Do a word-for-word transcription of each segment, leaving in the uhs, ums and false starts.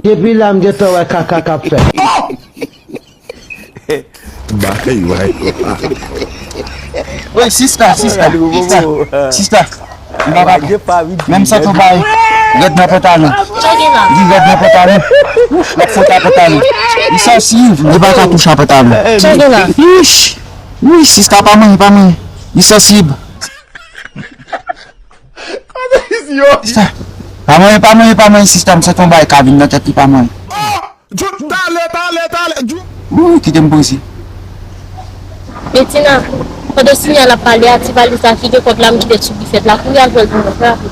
Depi la m gentan wè kaka k ap fèt. Bay, bay. Wi, sista, sista, sista, sista. M pa kapab. Menm santi yon bagay rèd nan pantalon. Li rèd nan pantalon. L ap fwot a pantalon. Li sansiv, li pa ka touche a pantalon. Ish. Wi, sista, pa manyen, pa manyen. Li sansib. Sista, pa manyen, pa manyen, pa manyen, sista, m santi yon bagay ka vin nan tèt li, pa manyen. Jun, talè, talè, talè, Jun. Wi, kite m poze. Betina, pandan Sinyal ap pale a, ti valiz la ki gen kòb la m kite sou bifèt la, kounye a l pral pou mwen, rapi.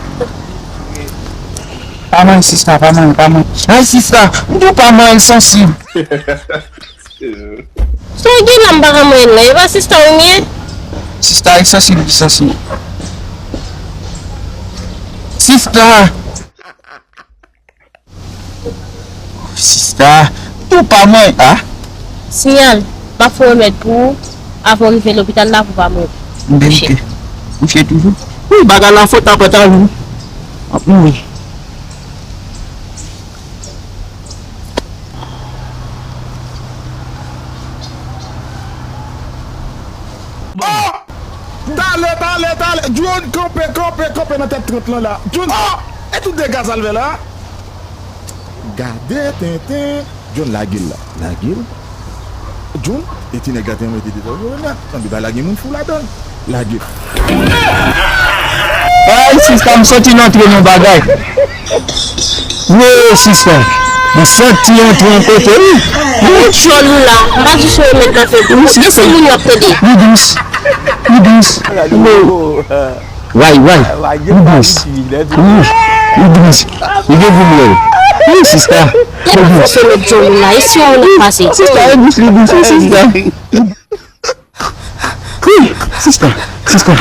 Pa manyen, sista, pa manyen, pa manyen. Ay, sista, m di w pa manyen, l sansib. Sa w gen la m pa ka manyen l la, e pa sista w m ye? Sista, li sansib, li sansib. Sista! Sista, tou pa mwen, a? Sinyal, m ap fè yon remèd pou ou, avan w rive lopital la pou w pa mouri. M verite. Kouche toujou. Wi, bagay la fwot a pantalon. M ap mouri. Oh! Talè, talè, talè. Jun, kanpe, kanpe, kanpe nan tèt trant lan la. Jun, oh! E tout dega sa l fè la. Gade tenten. Jun, lage l la. Lage l. Jun, e ti nèg la te mete devan yo la. Sanble pa lage moun fou ladan l. Lage. Ay, sista, m santi n antre nan bagay. Woy, sista, m santi antre yon kote, wi. Ou djòl ou la, m pa di sou remèd nan fè pou ou. Se moun yo ap tande. Li dous. Li dous. Woy. Way, way. Li dous. Wi, li dous. Li gen gou mwen. Wi, sista. Li dous. Se lòt djòl ou la, e si yon lòt pase. Sista, li dous, li dous, wi, sista. Wi, sista, sista.